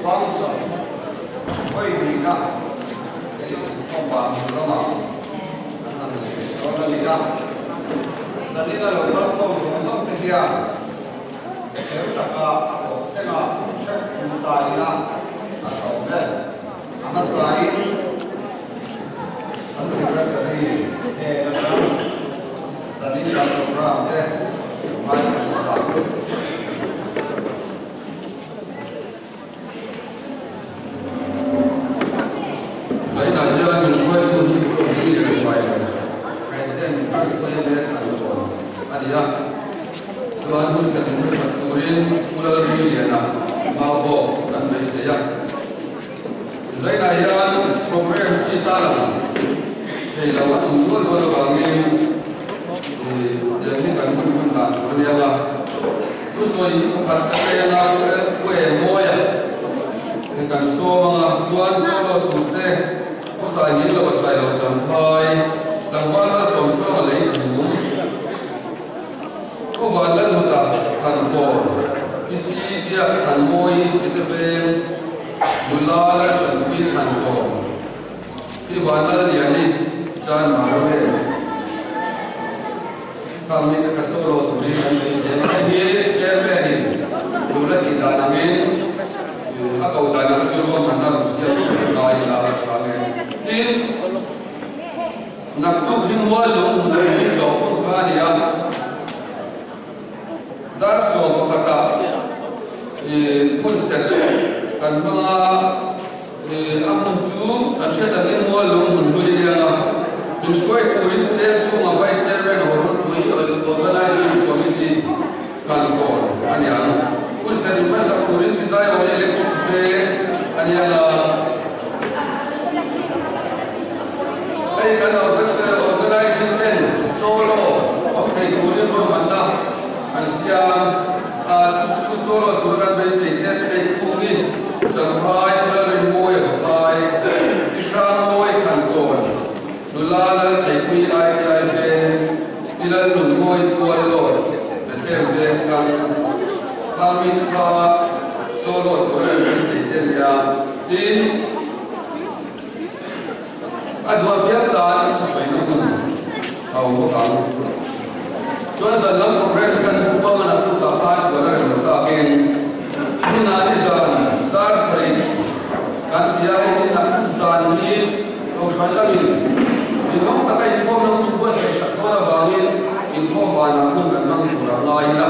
Function vawi hnihna hei inkhawm vang hnu lamah kan han nei leh dawn a ni a. Zanin a lo kal khawm zawng zawng te hian cheu taka a tawp thlenga theuh tum ta ila a tha awm e. A hmasain an Secretary hnen atang zanin kan programme te ngaithla hmasa. Zainah hian min hruaitu hi Pu Rohini leh Hruailo, President Branch Yma an tawn a ni a. Chuan hun set in hmasak turin Pu Lalruiliana mau bawk kan beisei a. Zainah hian program si ta lang thei lo a awm nual nual avangin tiang hi kan hun hman dan tur a nia nga. Thusawi hi pakhat ka tleng a, Pu Engmawia kan sawm ang a, chuan solo turte Pu Saihing lo a sai lo Champhai, tlangval Lalsawmtluanga lei thum, Pu Vanlalhuta Thankawn, Pi Si Biak Thanmawi Chite Veng, Nula Lalchanpui Thankawn, Pi Vanlalliani Chanmaraves. Khang mite kha solo turin an beisei a, hei hi Chairman in tul a tih dan angin a ko dan ang chu ruahmanna rawn siam tur a ngai ila a tha nge. Tin, naktuk hi mual lung hmun tlawh hun kha a ni a, dar 11ah hmun set kan hmang a, A hmun chu kan hriat angin mual lung hmun hlui a nia a, min hruai turin tel chhunga Vice Chairman Horunpui Organising Committee kan kawn a ni ang. Hun sarih hmasak turin Mizaiawi Electric Veng a nia a, hei kan Organising ten solo awm thei turin ruahmanna an siam a, chu chu solo tur kan beisei te hei khungin Champhai Lalrinmawi a vaphai, Pi Hrangmawi Khankawn, Nula Laltheipui ITI Veng, Pi Lalnunmawi Tuallawt, Bethlehem Veng thlang, khang mite kha solo tura kan beisei te a nia. Tin, a duah biak dan thusawi na hun a awm bawk ang. Chuan zan lam program kan huam a naktukah khan buan a rem lo takin hmunah nizan dar sarih kan ti a, hei hi naktuk zan hi Kohhran lamin inhawng taka inkhawmna hun buatsaih sak dawn avangin inkhawm vanah hun kan hmang tur a ngai ila,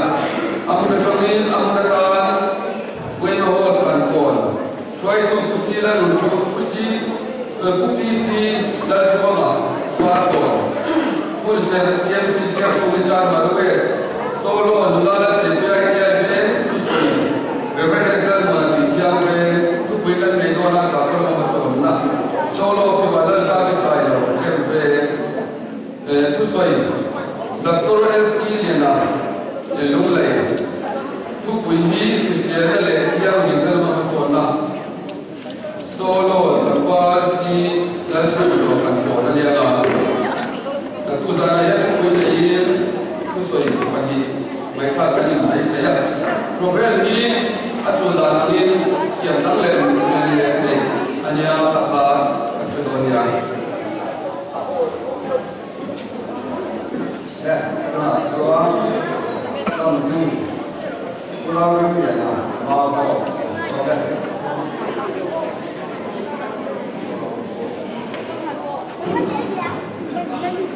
a hmun atangin a hmun atan Bueno Hall kan kawn. Hruaitu Pu Si Lalrunṭhu, Pu Si, Pu PC Laltluanga, Farkawn, Hunser, PMC Siamtu Richard Marues, Solo, Nula Laltheipuia ITI Veng, Thusawi, Rev S Lalmuana Tuithiang Veng, Thupui kan nei dawn a Sakhaw lama sawmna, Solo, Pi Vanlalzami Sailo, Thlem Veng, Thusawi, Doctor LC Liana, Lunglei. Thupui hi hriselna leh thianghlimna lama hmasawnna, Solo, Tlangval, Si, Lalchhanchhuah kan pawn a nia nga. Tatu zanah hian thupui neiin thusawi pahnih ngaihthlak kan inbeisei a. Programme hi a tul dan angin siam dang leh leh thei a nia kha kha kan hre dawn nia. He tunah chuan ram dung Pu Lalringliana mau pawh kan sawm e.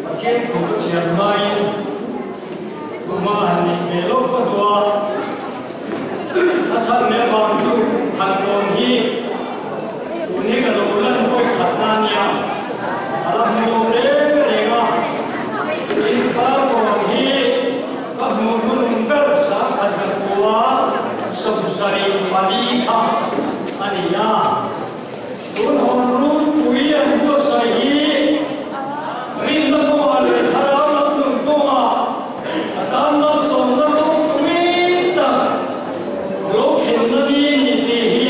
Pathian thu ka chhiar hmain kuma han nih ve lawk ka duh a, a chhan leh vang chu han tawn hi tun hi ka lo lan pawi khat na nia, a la hmu lo reng reng a, tin Farkawn hi ka hmuh hun ber sangkhat ka kua 74 kha a ni a, tun hawn runpui an buatsaih hi rinna kawngah leh thlarau lam nun kawngah a tan malsawmna ropui tak lo thlenna ni ni tih hi.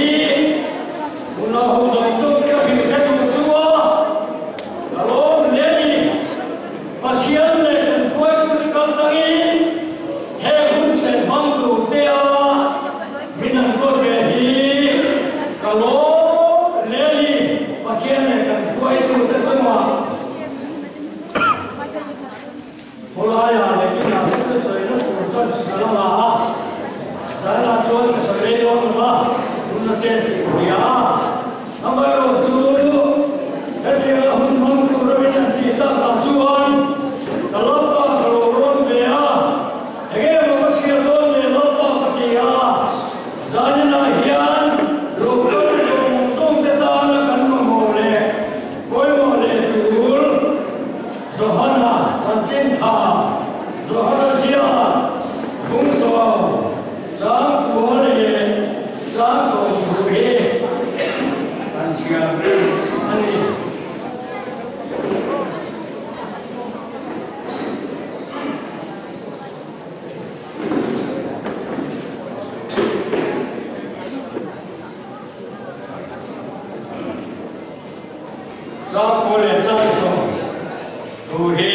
se tih ka hria a, amaherawhchu hetianga hun hmang tura min han tih takah chuan ka Lalpa ka lo rawn ve a, enge maw ka chhiar dawn le Lalpa ka ti a, zaninah hian lo kal zawng zawngte tana kan mamawh leh pawimawh leh tur Johana chanchin tha, Johana ziak phung sawm chang kua leh chang 90 hi kan chhiar a ni. Chang kua leh chang 90 hi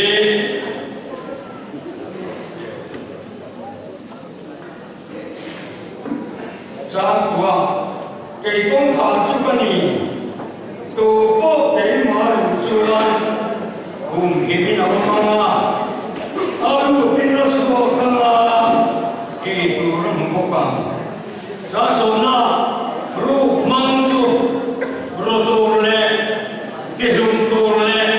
chang kua kei kawngkhar chu ka ni tu pawh keimah lu chuan hum himin a awm ang a, a lutin a chhuak ang a, ei tur a hmu bawk ang. Chang sawmna ruk hmang chu ru tur leh tihlum tur leh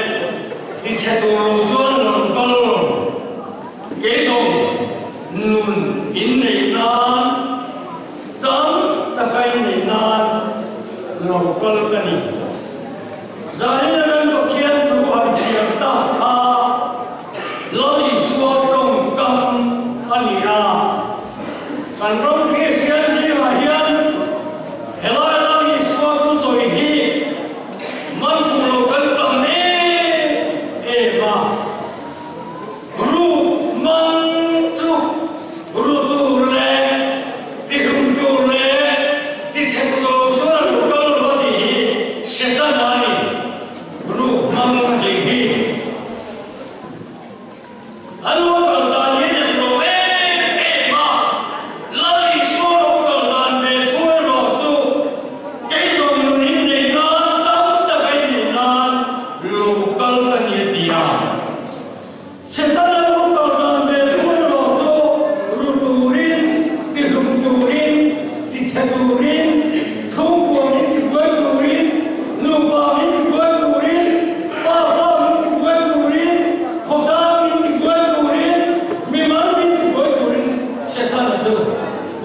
tichhe tur lo chuan lo kal lo. Kei zawng nun inneih nan tam taka inneih nan lo kal ka ni. Zanin a kan Pathian thu han chhiar tak kha Lal Isua tawngkam a ni a. Kan ram Kristian zingah hian helai Lal Isua thusawi hi man fuh lo kan tam em em a. Ruk mang chu ru tur leh tihlum tur leh tichhe tur lo chuan a lo kal lo a tih hi Setana a ni. Ruk mang a tih hi an lo kal dan hi a eng lo em em a, Lal Isua lo kal dan ve thu erawh chu kei zawng nun inneih nan tam taka inneih nan lo kal ka ni a ti a. Setana lo kal dan ve thu erawh chu ru turin, tihlum turin, tichhe turin, chhungkua min tibuai turin, nupa min tibuai turin, pa pa min tibuai turin, khawtlang min tibuai turin, mimal min tibuai turin Setana chu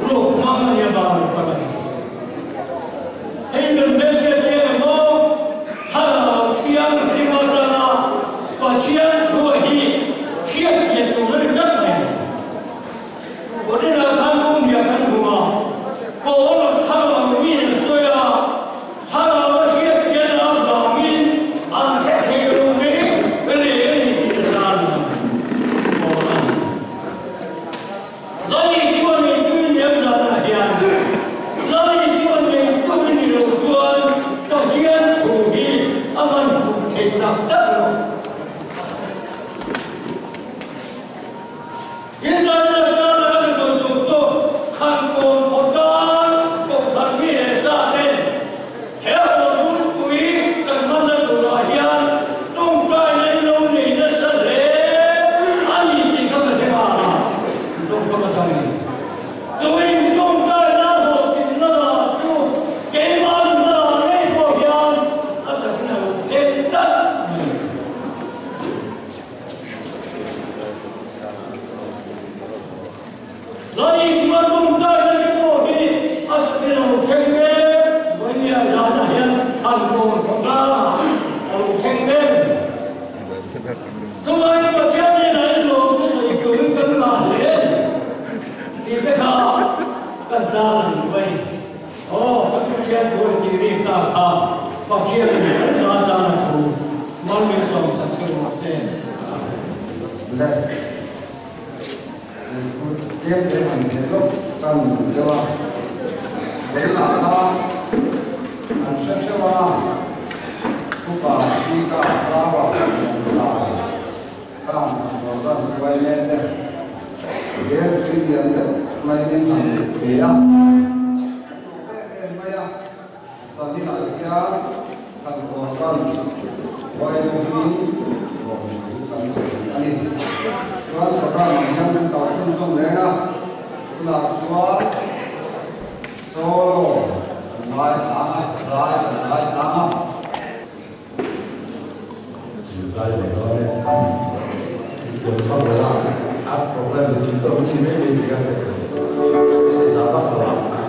ruk hmang a nia vang lo kal a ni. Hei kan hmelchhiat chiang em aw? Thlarau Thianghlim atanga Pathian thu a hi hriatfiah tur a ni tlat mai. Korinah khan Bungmia kan hmu a, Paul a thlarau mi a sawi a, thlarau a hriatfiahna avangin an hre thei lo ve reng a ni tih a tar lang Paul a. Lal Isua neitu i nih zanah hian Lal Isua neitu i nih loh chuan Pathian thu hi a man fuh thei tak tak lo. Tin zanah kara kan sawi tur chu Khankawn khawtlang Kohhran mi leh sa ten he hawnhunpui kan hmanna turah hian tawngtai leh lo nei nasa hle a ni tih kha ka hre nghal a, tawngkam atangin. Chu in tawngtai la hlawhtlin lamah chu keimah nunah ngei pawh hian a takin a lo thleng tlat mai. Lal Isua tawngtaina te pawh hi a takin a lo thleng mek. Vawinia zanah hian Khankawn khawtlangah a lo thleng mek. Chuvangin Pathian hnenah in lawm chu sawi turin kan ngah hle a ni tih te kha kan tan ang mai. Aw, kan Pathian thu a tih rik ta kha Pathian in kan ta tan a thu mal min sawmsak theuh rawh se. Le. Lehkhu tlem tlem han zir lawk kan duh deuh a, vawiinah khan an hre theuh ang a, Upa Sika Zauah Lawngtlai khan an rawn run chhuai mek te, bel tui lian deuh maiin an pe a, an lawm em em mai a, zaninah hian kan rawn run chhuai lovin lawmthu kan sawi a ni. Chuan program ah hian kan kal chhunzawm reng a, tunah chuan solo kan ngaithla. ngaithla ang a, zai kan ngaithla ang a. Zai leh dawn e. Thiam vak lo a, a program te chu chuan min mai mai tih ka hriat theih. Beisei zah vak lo a.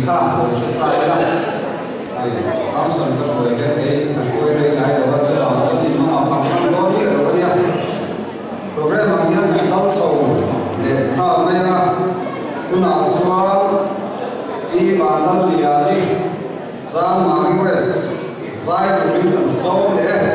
kha lo hre sa ila. Hei function ka hruai hian kei ka hruai rei ngai lo a, chuvang chuan in hmangah fang hman dawn miah lo a nia. Program ang hian kan kal chho leh nghal mai ang a, tunah chuan Pi Vanlalliani Zangmari West zai turin kan sawm leh e.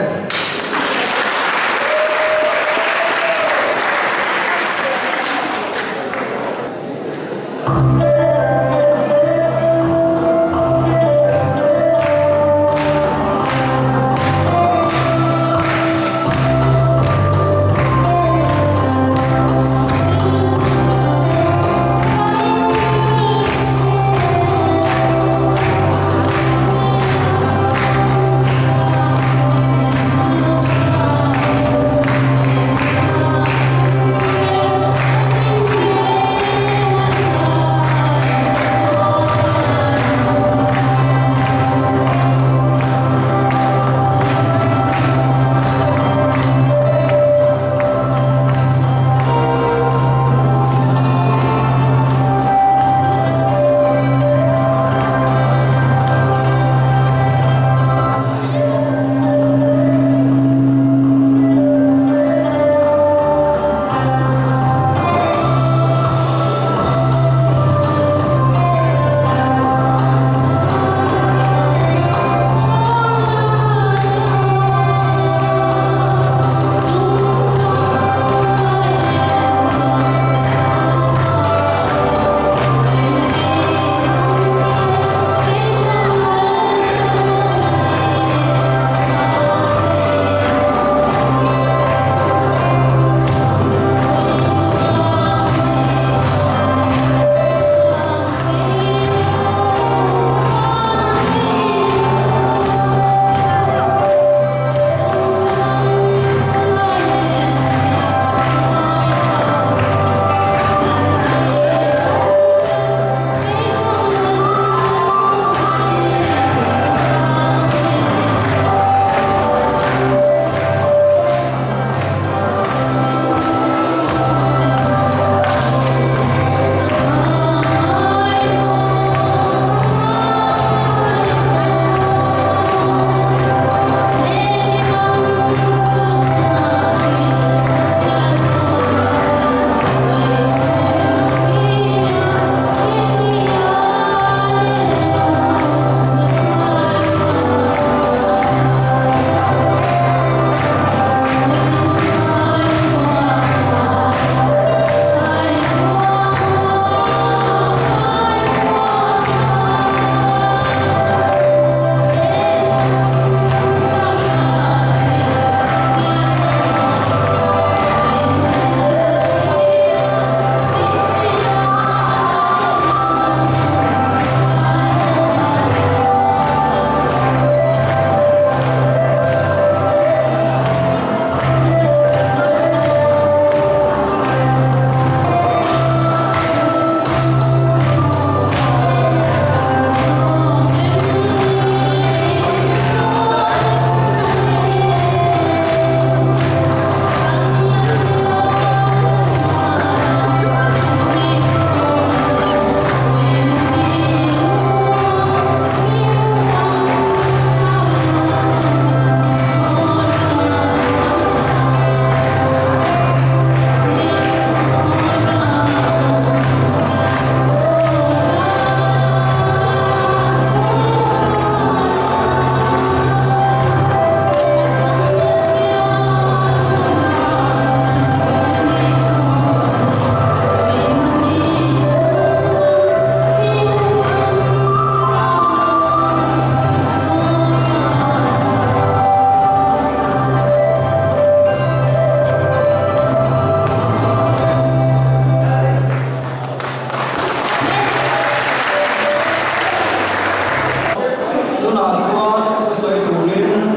Tunah chuan thusawi turin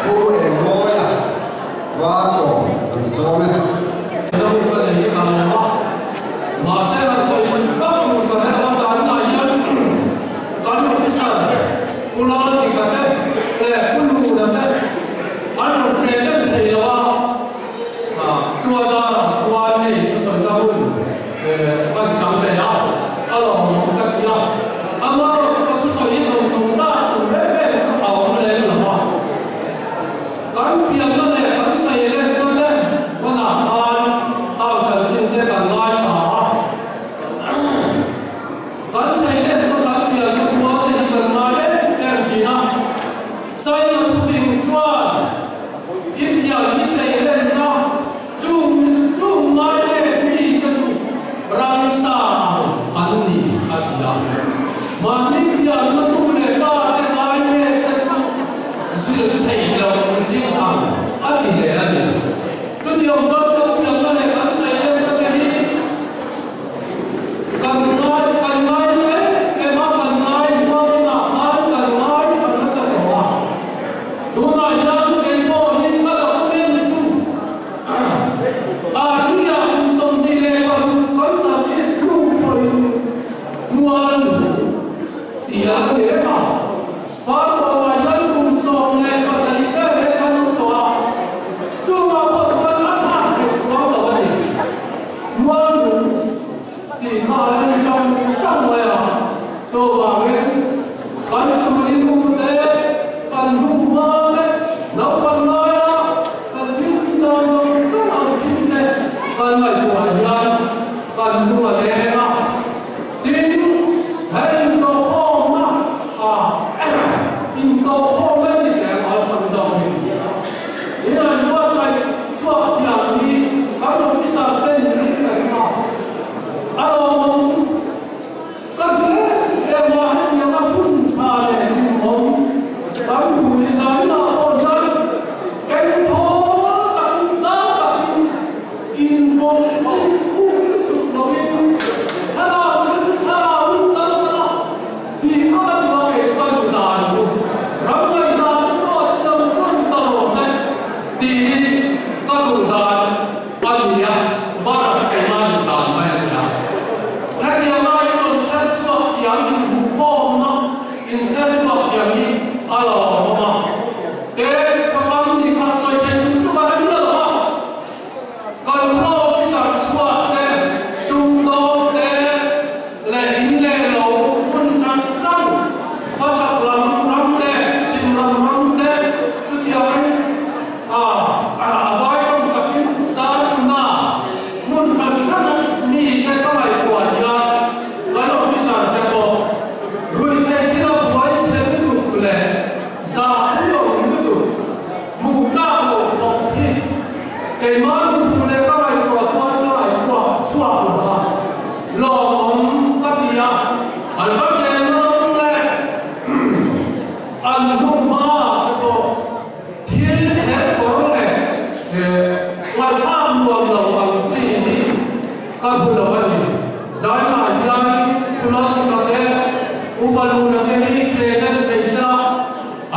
Pu Engmawia Varkaw kan sawm e. Ram ka nei hi ka lawm a, mahse han sawi vak tur ka hre lo a, zanah hian kan officer Pu Laldika te leh Pu Luna te an rawn present thei lo a, chua zarah chuan hei thusawi na hun kan chang thei a, a lawmawm ka ti a. Tih hi ka duh dan a ni a, bakah chu keimah duh dan mai a ni a. Hetianga in rawn chher chhuak thiam inhmuhkhawmna inchher chhuak thiam hi a lawmawm a. Te ka kam nih kha sawi thei tur chu ka rem lo a. Kan khua officer chhuat te, sumdawng te leh in leh lo hmun hrang hrang, khawchhak lam ram te, chhim lam ram te chutiangin a a vai tawng takin Zarpuna hmun hran hrana mi te ka ngaihtuah hian kan officer te pawh ruihtheih thil a buai chhe lutuk leh zahpui awm lutuk Hmuh tlak loh khawp hi keimah nupui leh ka ngaihtuah chuan ka ngaihtuah chhuak lo va, lawmawm ka ti a, an va chenna ram leh an hnuhma te pawh thil kher kawr leh ngaihthlak nuam lo ang chi hi ka hmu lo a ni. Zainah hian Pu Lalnika te, Upa Luna te hi present thei sela,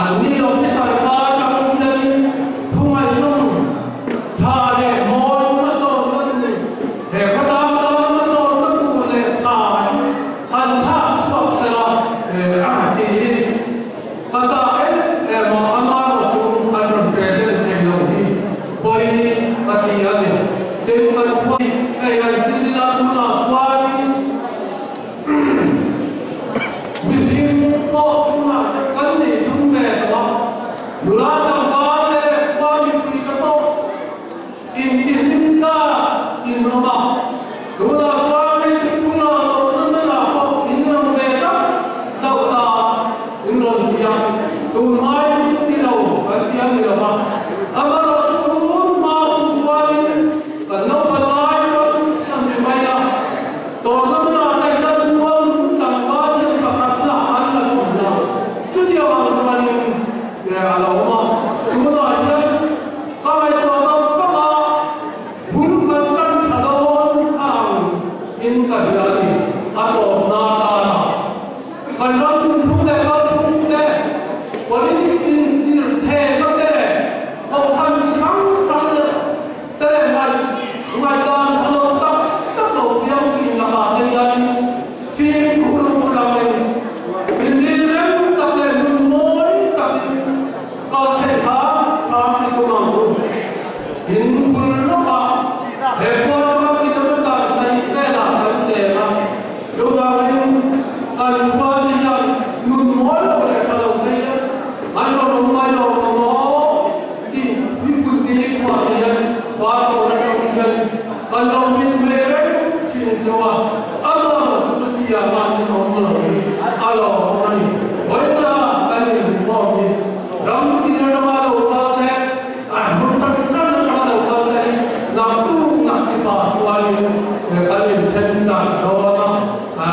Anni officer kha tang hianin thu ngaihnawm tha leh mawi hmasawnna tur, he khawtlang tana hmasawnna tur leh tha hi han chhak chhuak sela tih hi ka chak em em a, amaherawh chu an rawn present thei lo hi pawi ka ti a ni. Tin, kan khua hi hei han thil ila tunah chuanin, Mihring pawh tunah hian kan nei thum ve tawh a, nula tlangval te leh khua mipui te pawh intihlim tlak in awm a, tunah chuan hei tuipui rawn tawhna hmanah pawh in lang ve zauh zauh ta in rawn ti a, tun hmain in ti lo kan ti a ni lo va, amaherawhchu tun hma chu chuanin kan naupang lai chuan an ti mai a. Tawrhna hmunah te hian mual tlangval hian pakhatna an la ṭhin a, chutiang ang chuanin a lo awm a. Tunah hian ka ngaihtuah vang vang a, bul kan ṭan ṭha dawn a ang in ka hria a ni. A tawpna atana kan ram nunphung leh kalphung te, politic inzirthehna te leh kohhran chi hrang hrang leh Te ngaih ngaihdan tha lo tak tak lo piang thin lakah te hianin fimkhur langin inril rem tak leh nun mawi takin kal theih hram hram hi tum ang chu. In bul lawkah he khua atanga kilometer saih velah kan cheng a, chuvangin kan khua te hian nun mawi lo leh tha lo te hian an rawn awm mai lo ang maw? Tih mipui te khuah te hian pa chawn atang hian kan lo mit mai reng thin chu a, amah erawh chu chutia mahni awm lo hi a lawmawm a ni. Vawiina kan inkhawm hi ram tin atanga lo kal te, hmun hran hran atanga lo kal te hi naktuk nak tipa chuanin kan inthen dan dawn a,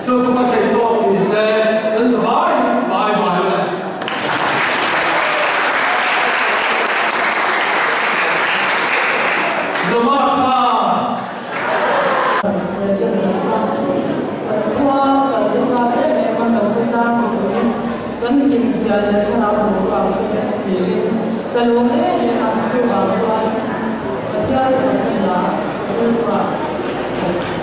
chu chu ka theih tawk ni se, kan zavai bai bai le. Namaskar. Present kan kha kan khua kan la chak em em a, kan khawtlang mipui kan hlim zia leh thlarau boruak te thlirin ka lawm em em a, chuvang chuan Pathian kan hnenah rilruah sawi.